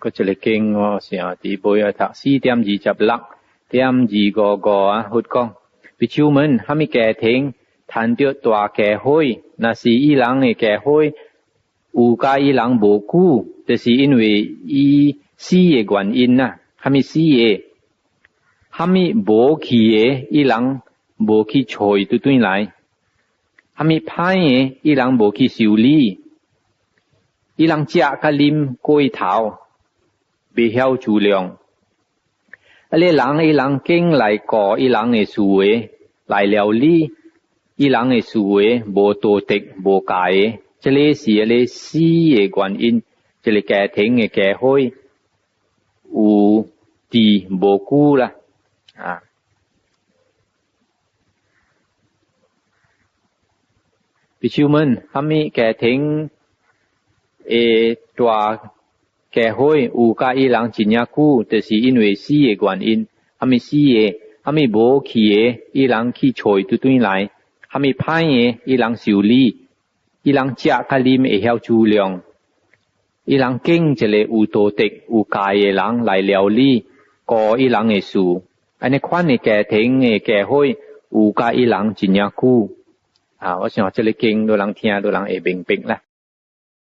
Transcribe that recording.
閣一个經我想佇尾仔讀4.26.255啊，佛講，比丘們，蝦米家庭趁著大家伙，若是伊人的家伙有佮伊人無久，就是因為伊死的原因啦。蝦米死的？蝦米無去的，伊人無去揣伊轉來；蝦米歹的，伊人無去修理；伊人食佮啉過頭，袂曉自量。啊！這个人伊人揀來顧伊人的事的，來料理伊人的事的，無道德無戒的，這个是彼个死的原因。這个家庭的家伙有治無久啦，啊！比丘們，蝦米家庭的大家伙有佮伊人真正久，就是因為死的原因。蝦米死的，蝦米無去的，伊人去揣伊轉來；蝦米歹的，伊人修理，伊人食佮啉會曉自量。伊人揀一个有道德、有戒的人來料理顧伊人的事。按呢款的家庭的家伙有佮伊人真正久。啊，我想這个經，汝人聽，汝人會明白啦。